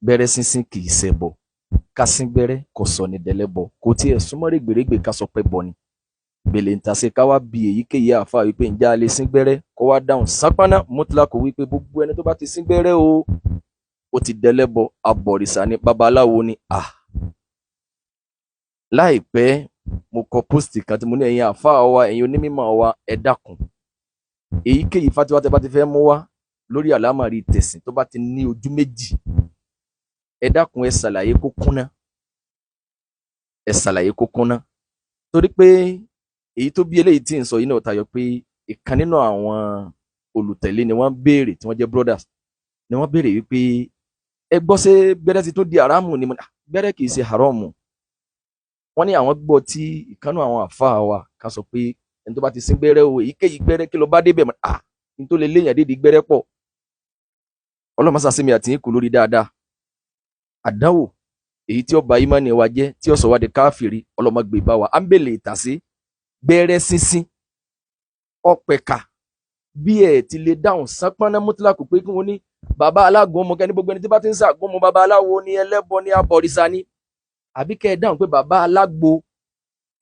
Gbẹ́rẹ́ sínsín kì í ṣẹbọ, ká sín gbẹ́rẹ́ kò sọ ní dẹlẹ́bọ, kò tiẹ̀ súnmọ́ rẹ́gbẹ̀rẹ́gbẹ̀ ká sọ pé bọ ni. Gbèlè ń tasẹ̀ ká wá bi èyíkéyìí àáfàá wípé ǹjẹ́ a lè sín gbẹ́rẹ́, kó wá dáhùn sápáná mutlako wípé gbogbo ẹni tó bá ti sín gbẹ́rẹ́ o, ó ti dẹlẹ́bọ, abọ̀rìṣà ni, babaláwo ni. À láìpẹ́ mo kọ post kan tí mo ní, ẹ̀yin àáfàá wa, ẹ̀yin onímọ̀ wa, ẹ dákun, èyíkéyìí fatiwa tẹ́ bá ti fẹ́ mú wá lórí àlámọ̀rí tẹ̀sìn tó bá ti ní ojú méjì, ẹ dákun, ẹ ṣàlàyé kó kúnná, ẹ ṣàlàyé kó kúnná. Torí pé èyí tó bí eléyìí tí ń sọ yìí náà tayọ pé ìkan nínú àwọn olùtẹ̀lé ni wọ́n béèrè, tí wọ́n jẹ́ brothers ni wọ́n béèrè wípé ẹ gbọ́, ṣé gbẹ́rẹ́ ti tó di haramu ni? Mo ní, "Ah, gbẹ́rẹ́ kì í ṣe haramu." Wọ́n ní àwọn gbọ́ tí ìkan nínú àwọn àfáà wa kan sọ pé ẹni tó bá ti sín gbẹ́rẹ́ o, èyíkéyìí gbẹ́rẹ́, kí ló bá débẹ̀ mọ́? Ah, ní tó lè léèyàn dédìí gbẹ́rẹ́ pọ̀. Ọlọ́mọṣàṣẹ́mi àti yín kù lórí dáadáa. Àdánwò èyí tí ó ba ìmánì wa jẹ́, tí ó sọ wá di káfìrí, ọlọ́mọgbè bá wa. À ń bèlè ìtàsí gbẹ́rẹ́ sínsín ọ̀pẹ̀ka bí ẹ̀ ti lè dáhùn sánpọ́nná mútúlákù pé kí wọ́n ní bàbá alágúnmu, kẹ́ni gbogbo ẹni tí bá ti ń sàgúnmu bàbá aláwo ni, ẹlẹ́bọ ni, abọ̀rìṣà ni. Àbí kẹ́ ẹ dáhùn pé bàbá alágbo,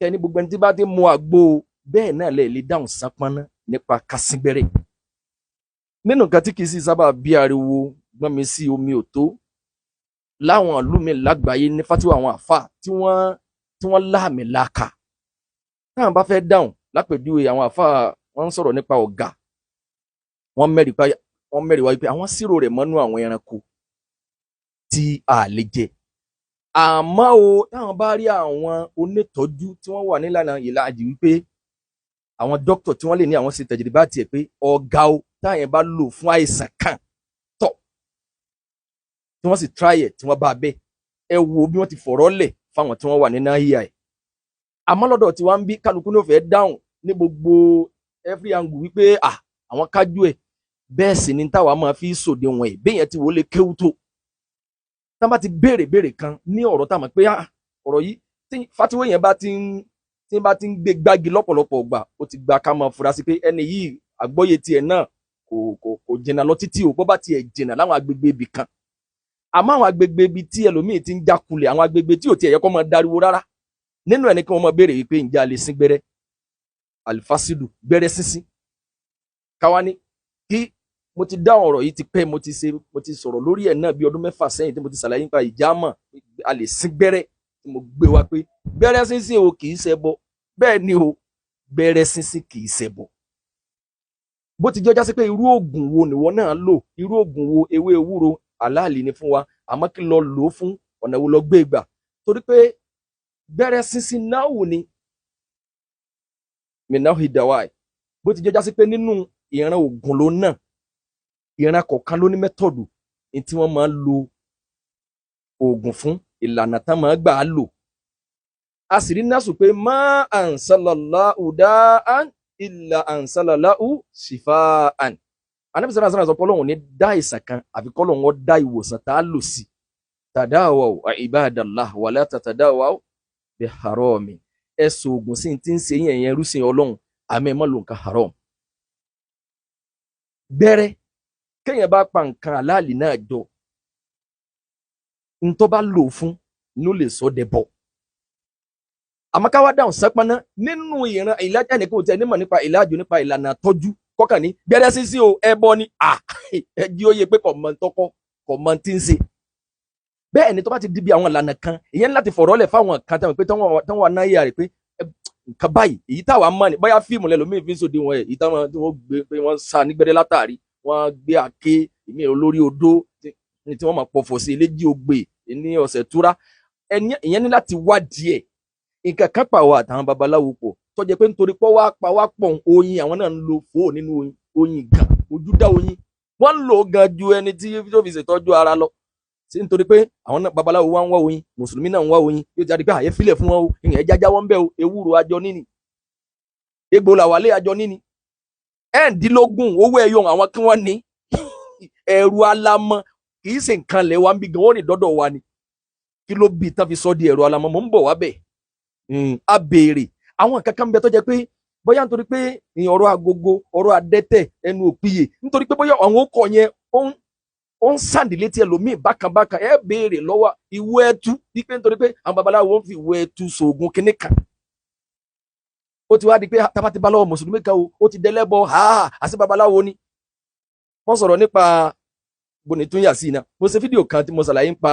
kẹ́ni gbogbo ẹni tí bá ti ń mu àgbo. Bẹ́ẹ̀ náà lè lè dáhùn sánpọ́nná nípa kásíngbẹ́rẹ́. Nínú nǹkan tí kì í sì sábà bí ariwo gbọ́n mi sí omi ò tó láwọn ìlú mi lágbàáyé ní fatiwa, àwọn àfà tí wọ́n láàmì laaka táwọn bá fẹ́ dáhùn, lápèjúwe àwọn àfà wọ́n ń sọ̀rọ̀ nípa ọ̀gà, wọ́n mẹ́rin wáyé pé àwọn sírò rẹ̀ mọ́nú àwọn ẹranko tí a lè jẹ. Àmọ́ o, táwọn bá rí àwọn onítọ́jú tí wọ́n wà nílànà ìlàjì wípé àwọn dókítà tí wọ́n lè ní àwọn ṣe tẹ̀jìrìbá tiẹ̀ pé ọ̀gá o, táyẹn bá lò fún àìsàn kan tọ̀, tí wọ́n sì try ẹ̀, tí wọ́n bá bẹ́ẹ̀, ẹ wo bí wọ́n ti fọ̀rọ̀ lẹ̀ fáwọn tí wọ́n wà ní náhíà ẹ̀. Àmọ́ lọ́dọ̀ tí wọ́n ń bí, kálukú ní ó fẹ́ dáhùn ní gbogbo every angle wípé à àwọn kájú ẹ̀. Bẹ́ẹ̀ sì ni táwa máa fi sòdiwọ̀n ẹ̀. Béèyàn ti wò lè kéwú tó, tá bá ti béèrè béèrè kan ní ọ̀rọ̀ tá a mọ̀ pé ah, ọ̀rọ̀ yìí tí fatiwo yẹn bá ti ń tí bá ti ń gbé gbági lọ́pọ̀lọpọ̀ gbà, ó ti gba ká máa fura sí pé ẹni yìí, àgbọ́yé tiẹ̀ náà kò jìnnà lọ títí o, bó bá tiẹ̀ jìnnà láwọn agbègbè ibì kan. Àmọ́ àwọn agbègbè ibi tí ẹlòmíì ti ń jákulẹ̀, àwọn agbègbè tí ò tiẹ̀ yẹ kó máa dariwo rárá nínú ẹ̀ ní kí wọ́n máa béèrè wípé ǹjẹ́ a lè sín gbẹ́rẹ́ alifasidu, gbẹ́rẹ́ sínsín. Káwá ní kí mo ti dá ọ̀rọ̀ yìí ti pẹ́, mo ti ṣe, mo ti sọ̀rọ̀ lórí ẹ̀ náà bí ọdún 6 sẹ́yìn tí mo ti ṣàlàyé nípa ìjàmọ̀ a lè sín gbẹ́rẹ́, tí mo gbé wá pé gbẹ́rẹ́ sínsín o kì í ṣẹbọ. Bẹ́ẹ̀ ni o, gbẹ́rẹ́ sínsín kì í ṣẹbọ. Bó ti jọjá sí pé irú oògùn wo nìwọ náà lò, irú oògùn wo, ewé ewúro àláàlì ni fún wa, àmọ́ kí lọ lò ó fún, ọ̀nà wo lọ gbé gbà? Torí pé gbẹ́rẹ́ sínsín náà wò ni minahi dawai. Bó ti jọjá sí pé nínú ìran oògùn ló náà, ìran kọ̀ọ̀kan ló ní method ní tí wọ́n máa ń lo oògùn fún, ìlànà tán máa gbà á lò. A sì rí násù pé má anzalallahu da'an illa anzalallahu shifaan. Anábì sọ́nà sọ́nà sọ pé Ọlọ́run ní dá ìsàn kan àfi kọ́lọ́run ó dá ìwòsàn tá a lò sí. Tadawaw ibadallah wala tatadawaw bi harami. Ẹ sọ oògùn sí ti ń ṣe yín, ẹ̀yẹn rúṣin Ọlọ́run, àmọ́ ẹ má lo nǹkan haram. Gbẹ́rẹ́, kéèyàn bá pa nǹkan àláàlì náà jọ, ntọ́ bá lò fún ló lè sọ dẹbọ. Àmọ́ ká wá dáhùn sẹ́pọ́nná nínú ìran ìlàjà, ẹnìkan ò tẹ nímọ̀ nípa ìlàjò, nípa ìlànà tọ́jú kọ́kàn ní gbẹ́rẹ́ sísí o, ẹbọ ni. À ẹ jí ó yẹ pé kò mọ ntọ́kọ́, kò mọ tí ń ṣe. Bẹ́ẹ̀ ni tó bá ti di bí àwọn ìlànà kan, ìyẹn láti fọ̀rọ̀ lẹ̀ fáwọn kan tẹ́wọ̀n pé tẹ́wọ̀n wà náyà rẹ̀ pé nǹkan báyìí, èyí táwa mọ̀ ní bóyá fíìmù lẹ́lòmíì fi ń sòdì wọn ẹ̀, èyí táwọn tí wọ́n gbé pé wọ́n sa nígbẹ́rẹ́ látàrí, wọ́n gbé àké ìmí olórí odó tí wọ́n máa pọ̀fọ̀ sí eléjì ògbè ní ọ̀sẹ̀ túra. Ìyẹn ní láti wádìí ẹ̀. Nǹkan kan pàwọ́ àtàwọn babaláwo pọ̀ tó jẹ́ pé nítorí pé wá pa wá pọ̀, oyin àwọn náà ń lo fóò nínú oyin, oyin gan ojú dá oyin wọ́n ń lò gan ju ẹni tí tó fi ṣètọ́jú ara lọ sí, nítorí pé àwọn náà babaláwo wá ń wá oyin, mùsùlùmí náà ń wá oyin. Yóò jáde pé àyè filẹ̀ fún wọn o, ìyẹn jájá wọn bẹ́ẹ̀ o. Ewúro àjọ níní, egbò làwálé àjọ níní, ẹ̀ẹ́dínlógún owó ẹyọ àwọn kí wọ́n ní ẹ̀rù alamọ kì í ṣe nǹkan lẹ̀ wá ń bí gan, wọ́n ní dọ́dọ̀ wa ni. Kí ló bí tán fi sọ di ẹ̀rù alamọ? Mò ń bọ̀ wá bẹ̀. A béèrè àwọn nǹkan kan bẹ tó jẹ́ pé bóyá nítorí pé ọ̀rọ̀ agogo, ọ̀rọ̀ adẹ́tẹ̀, ẹnu òpìyè, nítorí pé bóyá àwọn okọ̀ yẹn ó ń Ó ń sàǹdí létí ẹlòmíì bákanbákan. Ẹ béèrè lọ́wọ́ ìwé ẹtú wípé nítorí pé àwọn babaláwo ń fi ìwé ẹtú sògùn kínní kan, ó ti wá di pé tábà ti bá lọ́wọ́ mùsùlùmí kan o, ó ti dẹlẹ́bọ. Ha, àti babaláwo ni. Wọ́n sọ̀rọ̀ nípa bonitúnyà sí iná. Mo ṣe fídíò kan tí mo ṣàlàyé nípa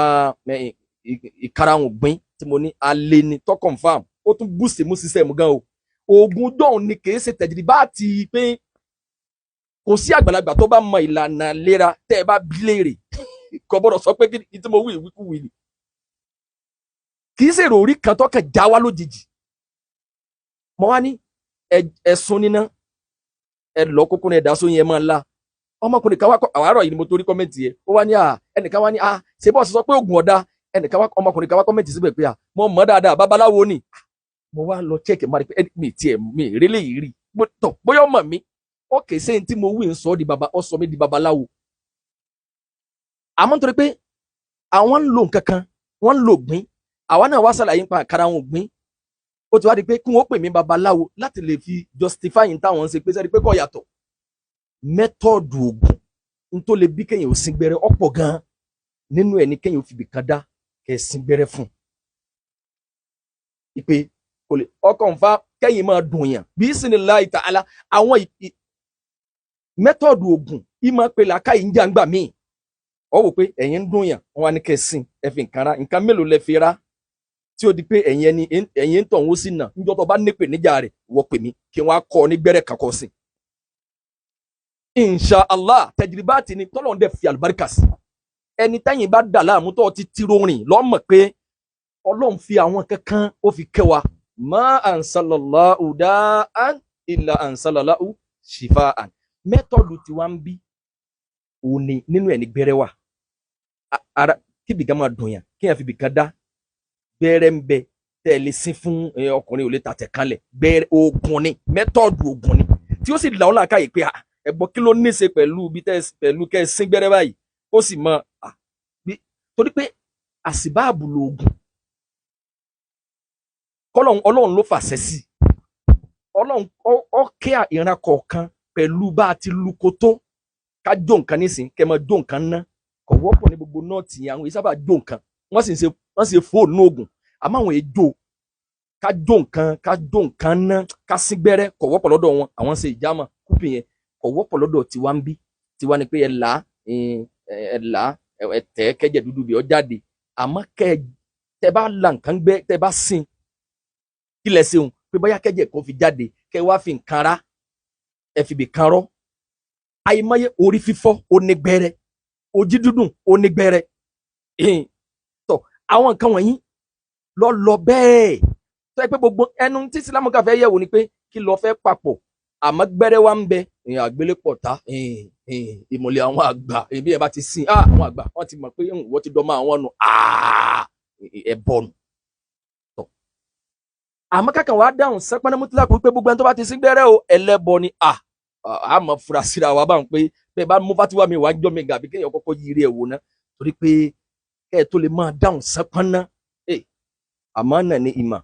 ìkarahun gbìn tí mo ní alẹ́ ni tó confirm. Ó tún boost mú system gan o. Oògùn dọ̀hún ni, kì í ṣe tẹ̀jìrì bá ti pé kò sí àgbàlagbà tó bá mọ ìlànà lera tẹ́ ẹ bá bí léèrè, kò gbọ́dọ̀ sọ pé kí tí mo wí ìwíkúwìí ni. Kì í ṣe èrò orí kan tó kàn já wá lójijì. Mo wá ní ẹ̀sùn níná, ẹ lọ kókó ní ẹ̀dá sóyún, ẹ máa la. Ọmọkùnrin kan wá kọ àwárọ̀ yìí ni mo torí comment yẹn. Ó wá ní à, ẹnìkan wá ní à, ṣe bọ́ọ̀sì sọ pé oògùn ọ̀dà. Ẹnìkan wá, ọmọkùnrin kan wá comment síbẹ̀ pé à, mo mọ̀ dáadáa, babaláwo ni. Mo wá lọ check, mo rí pé mi tiẹ̀ mi ìrẹ́lẹ̀ yìí rí tọ̀ bóyá ọmọ mi ó kè é tí mo wí ń sọ di baba, ó sọ mí di babaláwo. Àmọ́ nítorí pé àwọn ń lo nǹkan kan, wọ́n ń lo gbìn, àwa náà wá ṣàlàyé nípa àkàrà wọn gbìn, ó ti wá di pé kí wọ́n pè mí babaláwo láti lè fi justify ní táwọn ń ṣe, pé sẹ́ni pé kò yàtọ̀. Method oògùn n tó lè bí kéèyàn ò sín gbẹ́rẹ́ ọ̀pọ̀ gan-an. Nínú ẹ̀ ní kéèyàn ò fìbì kan dá kẹ́ ẹ̀ sín gbẹ́rẹ́ fún ìpè kò lè ọkọ̀ nfa kẹ́yìn máa dùn yàn bí siniláì ta'ala. Àwọn method oògùn ìmọ̀ pé làákàyè ń jàǹgbà míì. Ọ wò pé ẹ̀yin ń dùn yàn, wọn wá ní kẹ́ ẹ sìn, ẹ fi nǹkan ra. Nǹkan mélòó lẹ fi ra tí ó di pé ẹ̀yin ẹni ẹ̀yin ń tọ̀ ń sí nà? Níjọ́ tó bá nípè níjà rẹ̀, wọ́n pè mí kí wọ́n á kọ́ ọ ní gbẹ́rẹ́ kankan sí. Insha Allah, tẹjìrìbáàtì ni tọ́lọ́run dẹ̀ fi àlùbáríkà sí. Ẹni tẹ́yìn bá dà láàmú tó ti tiro rìn lọ́mọ̀ pé Ọlọ́run fi àwọn kankan ó fi kẹ́ wa. Ma ansalallahu da'an illa ansalallahu shifa'an. Method tí wàá ń bí òní nínú ẹ̀ ní gbẹ́rẹ́ wà. Ara kíbi kan máa dùn yàn, kéèyàn fi ibì kan dá, gbẹ́rẹ́ ń bẹ tẹ́ ẹ lè sín fún. Ọkùnrin ò lè tàtẹ̀ kanlẹ̀, gbẹ́rẹ́ oògùn ni, method oògùn ni tí ó sì là ọ́ làákàyè pé ẹ̀gbọ́n, kí ló ní í ṣe pẹ̀lú bí tẹ́ pẹ̀lú kẹ́ ẹ sín gbẹ́rẹ́ báyìí? Ó sì mọ bí torí pé àsìbáàbù lòògùn kọ́lọ́run. Ọlọ́run ló fàṣẹ sí. Ọlọ́run ó kẹ́ ìran kọ̀ọ̀kan pẹ̀lú bá a ti luko tó ká jó nǹkan nísìn, kẹ́ máa jó nǹkan ná. Kò wọ́pọ̀ ní gbogbo nọ́ọ̀tì yẹn. Àwọn yìí sábà jó nǹkan, wọ́n sì ń ṣe, wọ́n sì fóònù oògùn, àmọ́ àwọn èjò ká jó nǹkan, ká jó nǹkan ná, ká sín gbẹ́rẹ́, kò wọ́pọ̀ lọ́dọ̀ wọn. Àwọn ń ṣe ìjàmà kúpì yẹn, kò wọ́pọ̀ lọ́dọ̀ tiwa ń bí. Tiwa ni pé ẹ là á, ẹ là á, ẹ tẹ̀ kẹ́jẹ̀ dúdú bí ọ jáde. Àmọ́ kẹ́ tẹ bá la nǹkan gbẹ́, tẹ bá sin kí lẹ ṣeun pé bóyá kẹ́jẹ̀ kó fi jáde, kẹ́ wá fi nǹkan rá, ẹ fi bì kan rọ́. Àìmọye orí fífọ́ onígbẹ́rẹ́, ojí dúdùn onígbẹ́rẹ́ tọ. Àwọn nǹkan wọ̀nyí lọ lọ bẹ́ẹ̀ tó yẹ pé gbogbo ẹnu tí Ìsìlámù kà fẹ́ yẹ̀wò ni pé kí lọ fẹ́ papọ̀. Àmọ́ gbẹ́rẹ́ wa ń bẹ, àgbélépọ̀ ta ìmọ̀lẹ̀ àwọn àgbà. Ibi ẹ̀ bá ti sìn àwọn àgbà, wọ́n ti mọ̀ pé wọ́n ti dọ́mọ àwọn nù ẹ̀ bọ̀nù. Àmọ́ kákan wàá dáhùn sẹ́pẹ́nẹ́ mútúlákù wípé gbogbo ẹni tó bá ti sín gbẹ́rẹ́ o, ẹlẹ́bọ ni, a mọ̀ fura síra wa báwọn pé bẹ́ẹ̀ bá mú fatiwa mi wàá jọ́ mi gàbí kéèyàn kọ́kọ́ yí rí ẹ̀ wò ná, torí pé kẹ́ ẹ tó lè máa dáhùn sẹ́pẹ́nẹ́. Àmọ́ náà ní ìmọ̀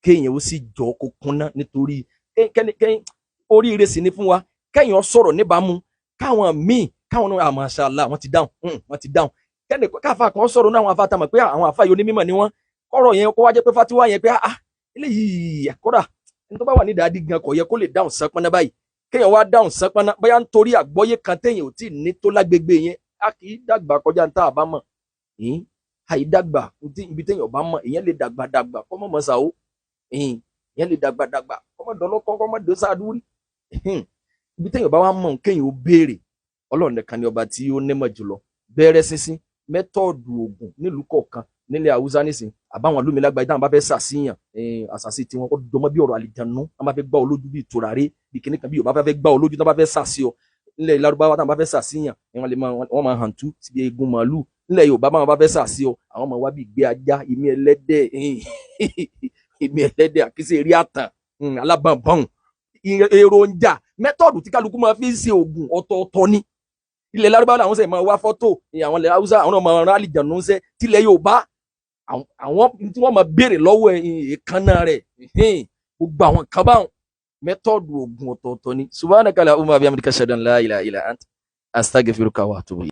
kéèyàn ó sì jọ kó kúnná, nítorí oríire sì ni fún wa kéèyàn sọ̀rọ̀ níbàámu káwọn míì káwọn náà, masha Allah, wọ́n ti dáhùn, wọ́n ti dáhùn. Kẹ́ni káfa kan sọ̀rọ̀ náà, àwọn afa tá mọ̀ pé àwọn afa yìí onímọ̀ ni wọ́n, kọ́rọ̀ yẹn kó wá jẹ́ pé fatiwa yẹn pé eléyìí kódà ẹni tó bá wà ní ìdádí gan kò yẹ kó lè dáhùn sánpọ́nná báyìí. Kéèyàn wá dáhùn sánpọ́nná bóyá nítorí àgbọ́yé kan téèyàn ò tí ì ní tó lágbègbè yẹn. A kì í dàgbà kọjá ní tá a bá mọ̀, àì dàgbà ibi téèyàn bá mọ̀. Èèyàn lè dàgbà dàgbà kọ́ mọ̀ mọ̀ sàó, èèyàn lè dàgbà dàgbà kọ́ mọ̀ dọ́lọ́kọ́, kọ́ mọ̀ dọ́sàdúrí. Ibi téèyàn bá wá mọ̀, kéèyàn ó béèrè. Ọlọ́run nìkan ni ọba tí ó nímọ̀ jùlọ. Bẹ̀rẹ̀ sínsín method oògùn nílùú kọ̀ọ̀kan nílẹ̀ Haúsá nísìn, àbáwọn lómi lágbàáyé, táwọn bá fẹ́ sàṣìyàn àṣàṣì tiwọn, ó dọmọ bí ọ̀rọ̀ àlìjánu. Wọn bá fẹ́ gbá ọ lójú bí tùràrí bí kìnnì kan, bí Yorùbá bá fẹ́ gbá ọ lójú, táwọn bá fẹ́ sàṣì ọ. Nílẹ̀ Lárúbáwá, táwọn bá fẹ́ sàṣìyàn, wọ́n lè máa wọ́n máa hàn tú síbi eegun màálù. Nílẹ̀ Yorùbá, báwọn bá fẹ́ sàṣì ọ, àwọn máa wá bí ìgbé ajá, ìmí ẹlẹ́dẹ̀, ìmí ẹlẹ́dẹ̀, àkísè eré àtàn alábànbọ̀n, èròjà. Method tí kálukú máa fi ń ṣe oògùn ọ̀tọ̀ọ̀tọ̀ ni. Ilẹ̀ Lárúbáwá làwọn sẹ̀ máa wá fọ́tò, àwọn ilẹ̀ Haúsá, àwọn náà máa rán àlìjànú ń sẹ́. Tilẹ̀ Yorùbá, àwọn tí wọ́n máa béèrè lọ́wọ́ èékánná rẹ̀, gbogbo àwọn kan báwọn method oògùn ọ̀tọ̀ọ̀tọ̀ ni. Subhanaka allahumma bihamdika, ashhadu an la ilaha illa anta, astaghfiruka wa atubu.